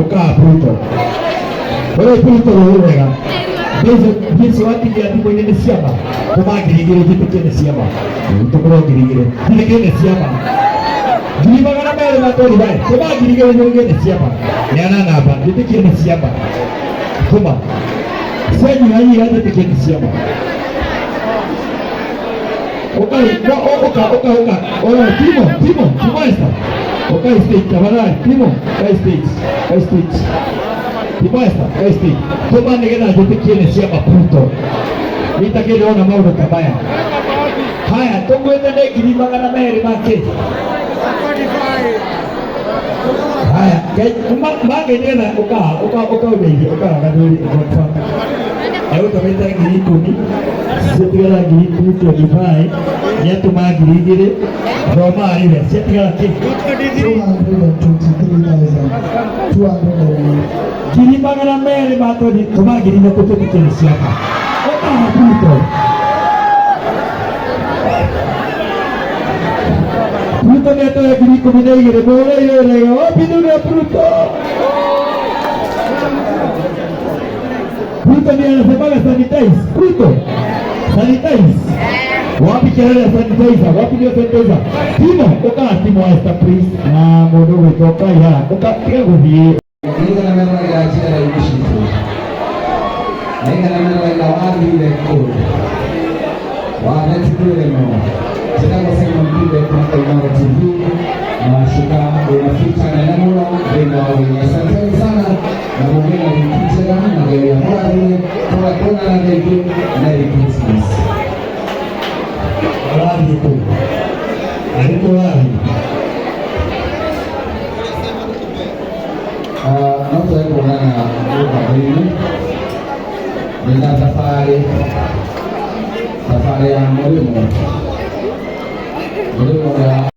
Ũkaa Pluto. Ũrĩa Pluto rũĩ wega. Jesu atigia thimũ-inĩ nĩ ciama. Tũma 2000 njĩtĩkie nĩ ciama. Tũkorwo 2000. Njĩtĩkie nĩ ciama. 225,000. Tũma 2000 njĩtĩkie nĩ ciama. Neana namba. Njĩtĩkie nĩ ciama. Tũma. Cianyihanyiha njĩtĩkie nĩ ciama. Uka uka uka uka. Ora Timo, Timo, Timo esta. Uka stage tafadhali. Timo, kai stage. Kai stage. Timo esta, kai stage. Tũma nĩgetha njĩtĩkie nĩ ciama Pluto. Nitakĩrona maũndũ ta maya. Haya, tũgwĩte nĩ 200,000 makĩ. Haya, mangĩ nĩgetha ũka ũka ũka ũndeithie ũka gathuri ũka. Egũtũmĩte 10,000 ciatigara 225,000 nĩatũma 2000 thoma rĩrĩa ciatigara kĩ 223,200. 200,000 ma twendi tũma 3000 tũtĩkie nĩ ciama. Ũka Pluto. Pluto nĩatoya 12,000 mũhũre wega wapi ndugu ya Pluto. Pluto ndiye anasemaga sanitize. Pluto. Sanitize. Wapi kelele ya sanitizer? Wapi ndio sanitizer? Timo, uka Timo Esther please. Na mũndũ ũgwĩtwo Kai haha. Uka tiga gũthiĩ. Nĩigana meroragĩra njĩra raini citũ na igana meroragĩra wathire kũ wathetigwĩremo. Njĩtagwo Simon Kibe kuma Inooro TV na Wacuka wĩna future nene mũno thĩinĩ wa ũrĩmi. Asanteni sana na mũgĩe na wiki njega na Ngai amũrathime. Tũgakuonana rĩngĩ. Merry Christmas. Ũrathiĩ kũ? Arĩ kũ ũrathiĩ? No twage kuonana mũbango-inĩ ndĩna thabarĩ thabarĩ ya mũrĩmo mũrĩmo ũrĩa.